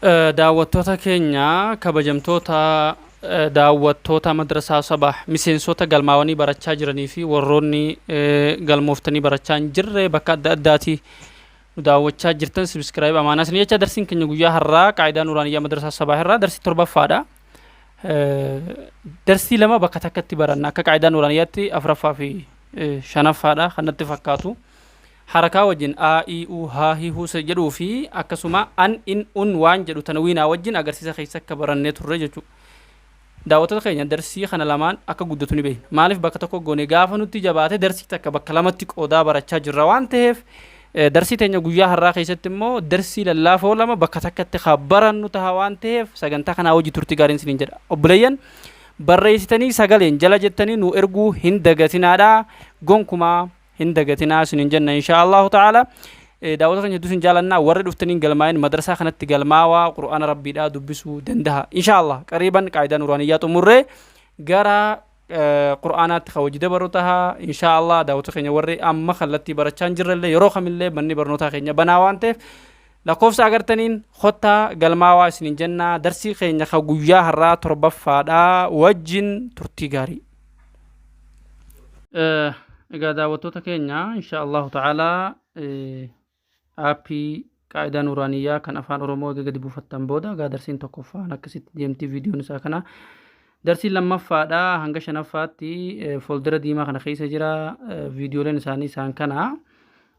Daawwattoota keenya kabajamtoota daawwattoota Madrasaa Sabaah miseensota galmaawanii barachaa jiranii fi warroonni galmooftanii barachaa hin jirre bakka adda addaatii nu daawwachaa jirtan subscribe amaanaa isin jecha darsiin keenya guyyaa har'aa qaayidaa nuraaniyyaa Madrasaa Sabaah irraa darsii torbaffaadha. Darsii lama bakka takkatti baranna akka qaayidaa nuraaniyyaatti afuraffaa fi shanaffaadha kan natti fakkaatu. Harakaa wajjin a, i, u, h, hi, hu, s jedhuu fi akkasuma an, in, un waan jedhu tanwiinaa wajjin agarsiisa keessa akka barannee turre jechuudha. Daawwattoota keenya darsii kana lamaan akka guddatu ni beekna. Maaliif bakka tokko goone gaafa nutti jabaate darsii takka bakka lamatti qoodaa barachaa jirra waan ta'eef darsii teenya guyyaa har'aa keessatti immoo darsii lallaafoo lama bakka takkatti haa barannu taha waan ta'eef sagantaa kanaa hojii turtii gaariin isiniin jedha. Obboleeyyan barreessitanii sagaleen jala jettanii nu erguu hin dagatinaadha. Gonkumaa hin dagatinaa isinin jenna inshaa Allahu ta'ala. Daawwattoota keenya hedduu isin jaalannaa warri dhuftanii hin galmaa'in madrasaa kanatti galmaawaa qur'aana rabbiidhaa dubbisuu danda'a inshaa Allah qariiban qaayidaa nuraaniyyaa xumurree gara qur'aanaatti kan hojii dabarru taha inshaa Allah daawwattoota keenya warri amma kallattii barachaa hin jirrellee yeroo kamillee manni barnootaa keenya banaa waan ta'eef lakkoofsa agartaniin kottaa galmaawaa isinin jenna darsii keenya ka guyyaa har'aa torbaffaadha wajjin turtii gaarii. Egaa daawwattoota keenya insha Allahu ta'ala aappii qaayidaa nuuraaniyyaa kan afaan Oromoo eega gadi buufattan booda egaa darsiin tokkoffaan akkasitti deemti viidiyoon isaa kana. Darsiin lammaffaadha hanga shanaffaatti fooldera diimaa kana keessa jira viidiyooleen isaanii isaan kana.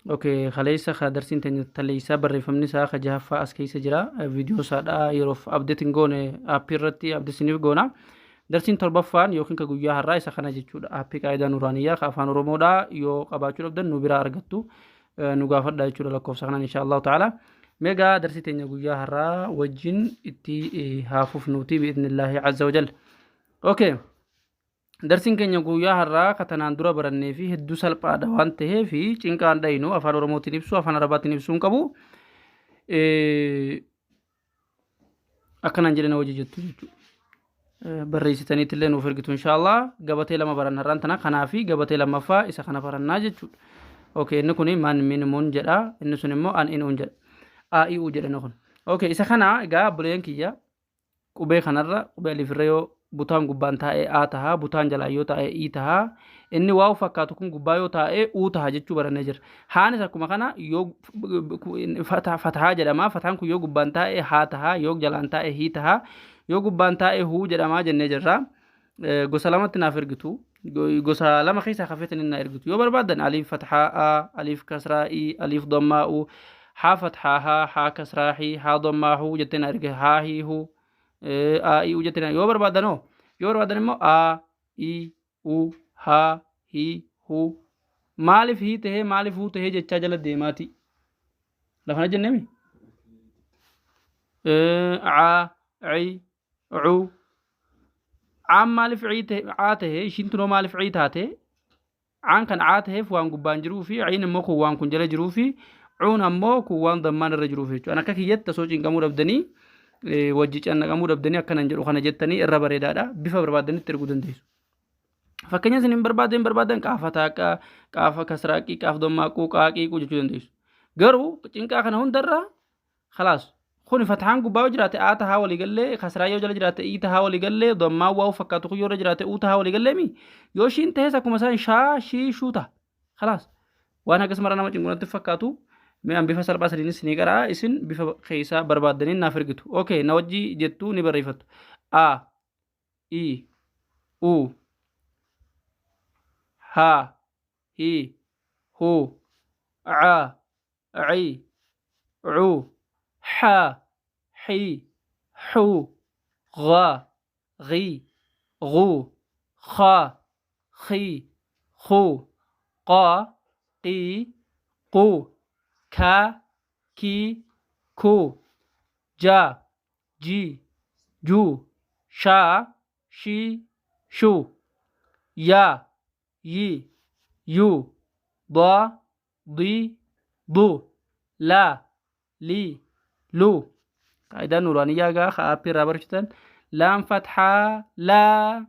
Okay, kaleessa ka darsiin teenya taleessaa barreeffamni isaa ka jahaffaa as keessa jira viidiyoo isaadha yeroof update hin goone aappii irratti update isiniif goona. Darsiin torbaffaan yookiin ka guyyaa har'aa isa kana jechuudha. Aappii Qaayidaa Nuraaniyyaa ka Afaan Oromoodha. Yoo qabaachuu dhabdan nu biraa argattu. Nu gaafadha jechuudha lakkoofsa kanaan insha Allahu ta'ala. Meegaa darsii teenya guyyaa har'aa wajjin itti haa fufnuuti bi'idhnillaahi azza wajal. Okay. Darsiin keenya guyyaa har'aa ka tanaan dura barannee fi hedduu salphaadha waan ta'eef cinqaan dhayinu afaan Oromootiin ibsu afaan Arabaatiin ibsuu hin qabu. Akkanaan jedhana hojii jettu jechuudha. Barreessitaniitti illee nuuf ergitu inshaallah gabatee lama baranna har'aan tana kanaa fi gabatee lammaffaa isa kana barannaa jechuudha. Okay inni kun man min mun jedha inni sun immoo an in un jedha. A i u jedha inni kun. Okay isa kana egaa obboleeyyan kiyya qubee kanarra qubee alifirra yoo butaan gubbaan taa'ee A taha, butaan jalaan yoo taa'e I taha, inni waaw fakkaatu kun gubbaa yoo taa'e U taha jechuu barannee jirra. Haanis akkuma kana yoo fatahaa jedhama. Fataan kun yoo gubbaan taa'e haa taha, yoo jalaan taa'e hii taha, yoo gubbaan taa'e huu jedhama jennee jirra. Gosa lamatti naaf ergitu. Gosa lama keessaa kan feetan na ergitu. Yoo barbaaddan aliif fathaa A, aliif kasraa I, aliif dammaa U, haa fathaa haa, haa kasraa hii, haa dammaa huu jettee na erge haa hii huu. A I U jettee yoo barbaadan hoo yoo barbaadan immoo A I U H H Hu maaliif hii tahee maaliif huu tahee jechaa jala deemaati lafana jenneemi A C U Caan maaliif cii tahe caa tahee ishiin tunoo maaliif cii taate Caan kan caa taheef waan gubbaan jiruu fi ciin immoo kun waan kun jala jiruu fi cuun ammoo kun waan dammaan irra jiruuf jechuudha. An akka kiyyatti osoo cinqamuu dhabdanii wajji cannaqamuu dhabdanii akkanan jedhu kana jettanii irra bareedaadha. Bifa barbaaddanitti erguu dandeessu. Fakkeenya isin hin barbaaddan hin barbaaddan qaafa taaqaa, qaafa kasraaqii, qaaf dammaa quu, qaaqii quu jechuu dandeessu. Garuu cinqaa kana hundarra Khalaas. Kuni fathaan gubbaa yoo jiraate A tahaa walii gallee, kasraa yoo jala jiraate I tahaa walii gallee, dammaan waa'u fakkaatu kun yoo irra jiraate U tahaa walii gallee mi? Yoo shiin tahes akkuma isaan shaa, shii, shuu taha. Khalaas. Waan hagas mara nama cinqu natti fakkaatu. Mee an bifa salphaa sadiinis ni qara'a isin bifa keessaa barbaaddaniin naaf ergitu. Okay, na wajji jettuu ni barreeffattu. A, I, U, H, Hi, Hu, A, ci, cu, xa, xi, xu, gha, ghi, gu, kha, khi, khu, qa, qi, qu, ka, ki, ku, ja, ji, ju, sha, shi, shu, ya, yi, yu, da, di, du, la, li, lu. Qaayidaan nuuraaniyyaa egaa ka aappii irraa barachuutan laam fathaa laa,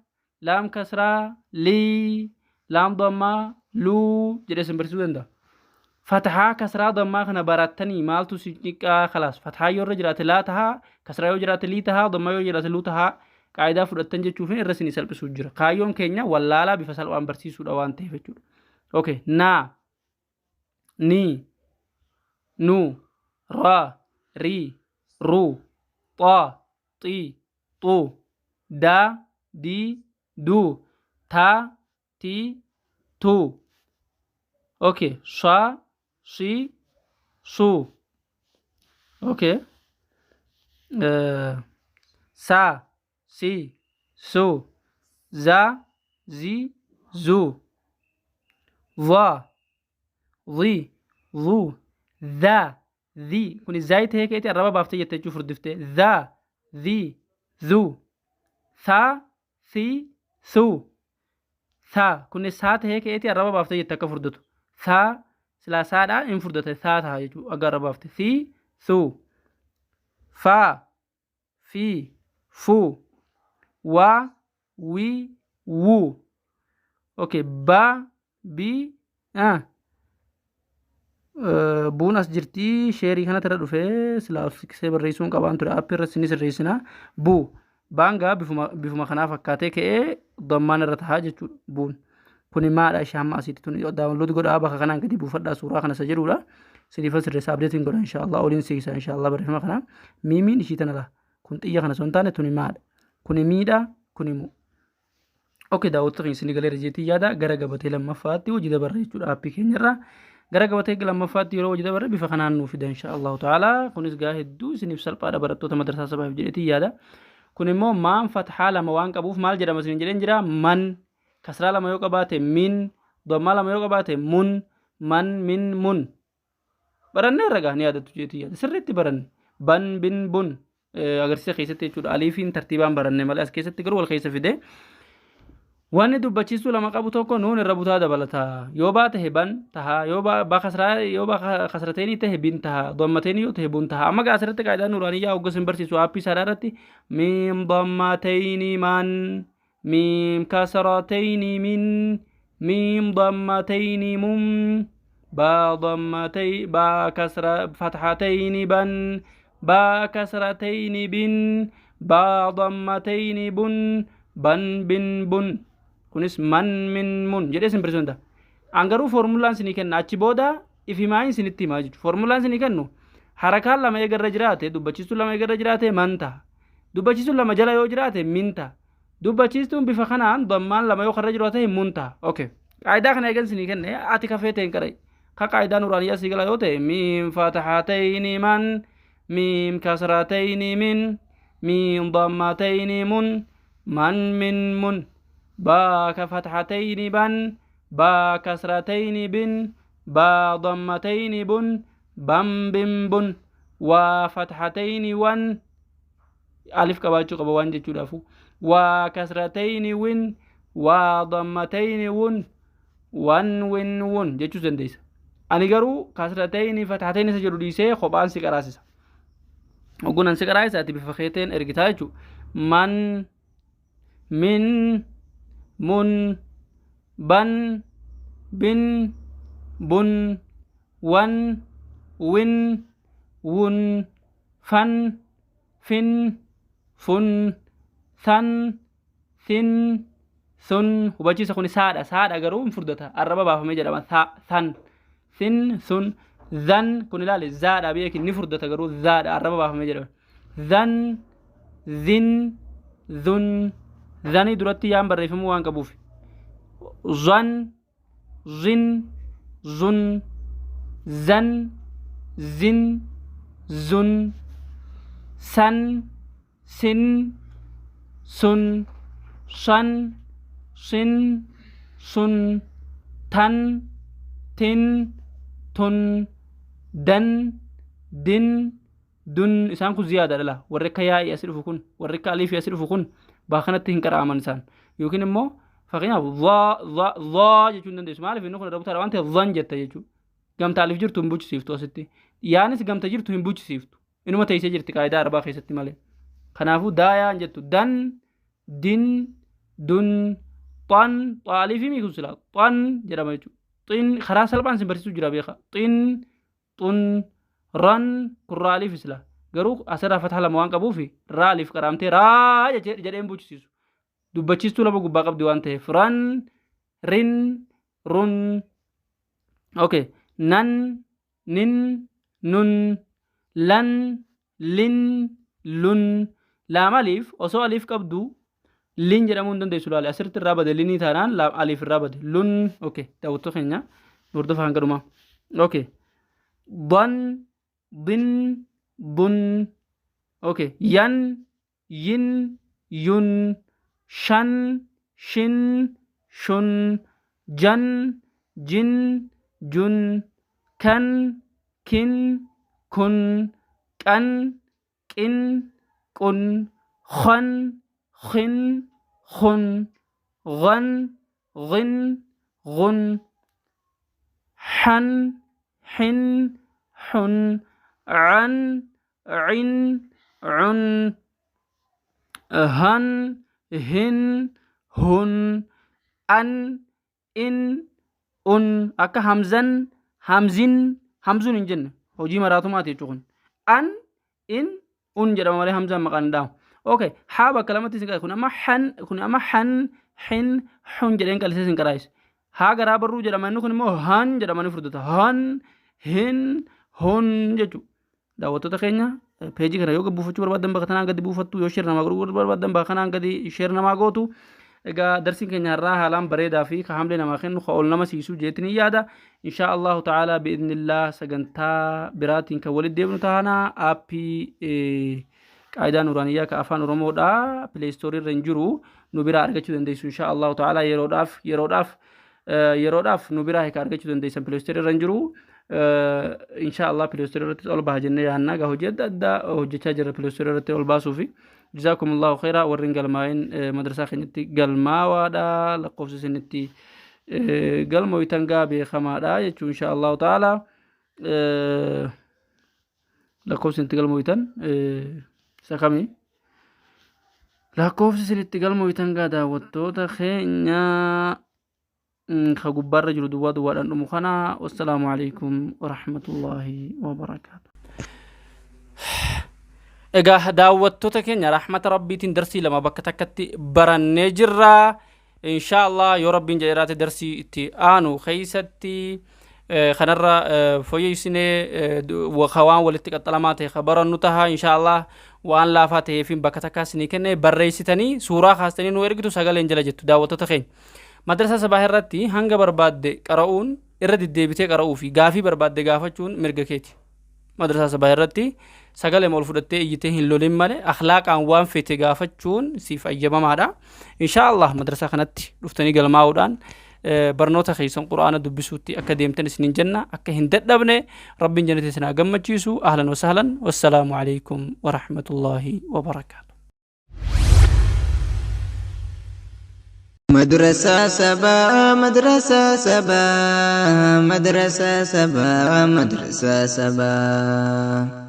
laam kasraa lii, laam dammaa luu jedhee isin barsiisuu danda'a. Fatahaa kasraa dammaa kana barattanii maaltu si xiqqaa khalaas. Fatahaa yoo irra jiraate laa tahaa, kasraa yoo jiraate lii tahaa, dammaa yoo jiraate luu tahaa qaayidaa fudhattan jechuufin irra isinii salphisuu jira. Kaayyoon keenya wallaalaa bifa salphaan barsiisuudha waan ta'eef jechuudha. Okay, naa, ni, nu, ra, ri, ru, xa, xi, xu, da, di, du, ta, ti, tu. Okay, sa, si, su. Okay. Sa, si, su, za, zi, zu, va, zi, zu, za, zi. Kuni zaayi ta'ee keetii arraba baaftee jette jechuu furdiftee. Za, zi, zu, sa, si, su. Sa kuni saa ta'ee keetii arraba baaftee jette akka furdatu. Sa silaa saadhaa hin furdate saa ta'a jechuu akka arraba baafte. Si, su, fa, fi, fu, wa, wi, wu. Okay, ba, bi, ah. Buun as jirti sheerii kanatti irra dhufee silaa of siqsee barreessuun qabaan ture aappii irra sinni sirreessina. Bu baangaa bifuma kanaa fakkaatee ka'ee dammaan irra tahaa jechuudha buun. Kuni maadha ishee hamma asitti tuni daawunlood godhaa bakka kanaan gadi buufadhaa suuraa kana isa jedhudha. Siniifa sirreessa abdeetiin godha inshaallah oliin siqsa inshaallah barreeffama kana. Miimiin ishii tana laa. Kun xiyya kana osoo hin taane tuni maadha. Kuni miidha kuni mu. Okay, daawwattoota keenya isinii galeera jeetii yaada gara gabatee lammaffaatti hojii dabarra jechuudha aappii keenyarra. Gara gabatee lammaffaatti yeroo hojii dabarre bifa kanaan nuuf fida insha Allahu ta'ala. Kunis gaa hedduu isiniif salphaadha barattoota madrasaa sabaaf jedheetii yaada. Kun immoo maan fathaa lama waan qabuuf maal jedhama isiniin jedheen jira man kasraa lama yoo qabaate min dammaa lama yoo qabaate mun man min mun. Barannee irra gaa ni yaadattu jeetii yaada. Sirriitti baranne. Ban bin bun agarsiisa keessatti jechuudha. Aliifiin tartiibaan baranne malee as keessatti garuu wal keessa fide. Wanni dubbachiistuu lama qabu tokko nuun irra butaa dabalata. Yoo baa tahe ban taha, yoo baa kasraa yoo baa kasrateenii tahe bin taha, dammateenii yoo tahe bun taha. Amma gaa asirratti qaayidaan nuraaniyyaa hoggas hin barsiisu aappii isaadhaa irratti miim dammateenii man miim kasrateenii min miim dammateenii mum baa dammatay baa kasra fathateenii ban baa kasrateenii bin baa dammateenii bun ban bin bun. Kunis man min mun jedhee isin barsiisuu danda'a. An garuu foormulaan isinii kenna achi booda ifimaayin isinitti himaa jechuudha. Foormulaan isinii kennu harakaan lama eega irra jiraate dubbachiistuun lama eega irra jiraate man ta'a. Dubbachiistuun lama jala yoo jiraate min ta'a. Dubbachiistuun bifa kanaan dammaan lama yoo karra jiru ta'e mun ta'a. Okay. Qaayidaa kana eegan isinii kenne ati kafee ta'e hin qarai. Ka qaayidaa nuraaniyyaa sii gala yoo ta'e miim fatahatayni man miim kasratayni min miim dammatayni mun man min mun baa ka fathatayni ban baa kasratayni bin baa dammatayni bun bam bin bun waa fathatayni wan alif qabaachuu qaba waan jechuudhaafu waa kasratayni win waa dammatayni wun wan win wun jechuus dandeessa. Ani garuu kasratayni fathatayni isa jedhu dhiisee kophaan si qaraasisa. Ogguun an si qaraasisa ati bifa keeteen ergitaa jechuudha. Man min mun ban bin bun wan win wun fan fin fun san sin sun. Hubachiisa kuni saadha saadha garuu hin furdata arraba baafamee jedhama sa san sin sun zan kun ilaali zaadha beeki ni furdata garuu zaadha arraba baafamee jedhama zan zin zun zanii duratti yaan barreeffamuu waan qabuuf zan zin zun zan zin zun san sin sun san sin sun tan tin tun dan din dun. Isaan kun ziyaada dhala warri akka yaa'ii asi dhufu kun warri akka aliifii asi dhufu kun bakka kanatti hin qara'aman isaan yookiin immoo fakkeenyaaf dhaa dhaa jechuu hin dandeessu. Maaliif inni kun irra butaadha waan ta'eef dhan jetta jechuudha. Gamta alif jirtu hin buchisiiftu asitti yaanis gamta jirtu hin buchisiiftu inuma teessee jirti qaayidaa arabaa keessatti malee. Kanaafuu daayaa hin jettu dan din dun xan xaaliifii mii kun silaa xan jedhama jechuudha. Xin karaa salphaan isin barsiisuu jira beeka. Xin, xun, ran kun raa aliif isla. Garuu asirraa fatha lama waan qabuuf raa aliif qaraamtee raa jedheen buuchisiisu. Dubbachiistuu lama gubbaa qabdi waan ta'eef ran, rin, run. Okay. Nan, nin, nun, lan, lin, lun. Laam aliif osoo aliif qabdu lin jedhamuu hin dandeessu laale asirratti irraa bade linii taanaan laam aliif irraa bade lun. Okay, daawwattoota keenya hordofaa hanga dhumaa. Okay, dan, din, dun. Okay, yan, yin, yun, shan, shin, shun, jan, jin, jun, kan, kin, kun, qan, qin, qun, khan, khin, khun, ghan, ghin, ghun, han, hin, hun, an, cin, cun, han, hin, hun, an, in, un. Akka hamzan, hamzin, hamzun hin jenne, hojii maraatumaati jechuu kun. An, in, un jedhama malee hamzaan maqaan hin dhaamu. Okay, haa bakka lamatti isin qaraa'e. Kun amma han, kun amma han, hin, hun jedheen qallisee isin qaraa'ise. Haa garaa barruu jedhama, inni kun immoo han jedhama ni furdata. Han, hin, hun jechuudha. Daawwattoota keenya, peejii kana yoo gad buufachuu barbaaddan bakka tanaan gadi buufattu, yoo share namaa godhuu barbaaddan bakka kanaan gadi share namaa gootu. Egaa darsiin keenya har'aa haalaan bareedaa fi ka hamlee namaa kennu, ka ol nama siisu jeetiin yaada. Inshaa Allahu ta'ala, bi'idhnillah, sagantaa biraatiin kan walitti deebinu taana. Aappii qaayidaa nuuraaniyyaa ka afaan Oromoodha Play Store irra hin jiru, nu biraa argachuu dandeessu inshaa Allahu ta'ala. Yeroodhaaf nu biraa ka argachuu dandeessan, Play Store irra hin jiru. Inshaa Allah Play Store irratti ol baha jennee yaadna. Egaa hojii adda addaa hojjechaa jirra Play Store irratti ol baasuufi. Jazaakumullahu khairaa. Warri hin galmaa'in madrasaa keenyatti galmaawaadha, lakkoofsa isinitti galmooytan gaa beekamaadha jechuun. Inshaa Allahu ta'ala, lakkoofsa isinitti galmooytan isa kami? Lakkoofsi isinitti galmooytan gaa, daawwattoota keenya, ka gubbaarra jiru duwwaa duwwaadhaan dhumu kana. Wassalaamu alaikum warahmatullaahi wabarakaatu. Egaa daawwattoota keenya, rahmata rabbiitiin darsii lama bakka takkatti barannee jirra. Inshaa Allah, yoo rabbiin jedheeraate, darsii itti aanu keeysatti kanarra fooyyessinee ka waan walitti qaxxalamaa ta'e ka barannu taha inshaa Allah. Waan laafaa ta'eefin bakka takkaa isinii kenne. Barreessitanii suuraa kaastanii nu ergitu, sagaleen jala jettu. Daawwattoota keenya, madrasaa Sabaa irratti hanga barbaadde qara'uun, irra deddeebitee qara'uu fi gaafii barbaadde gaafachuun mirga keeti. Madrasaa Sabaa irratti sagalee ol fudhattee iyyitee hin lolin malee akhlaaqaan waan fete gaafachuun siif ayyamamaadha. Inshaa Allah madrasaa kanatti dhuftanii galmaa'uudhaan barnoota keessan quraana dubbisuutti akka deemtan isinin jenna. Akka hin dadhabne rabbiin jannata isin haa gammachiisu. Ahlan wasahlan, wassalaamu alaikum warahmatullaahi wabarakaatu. Madrasaa Sabaa, Madrasaa Sabaa, Madrasaa Sabaa, Madrasaa Sabaa.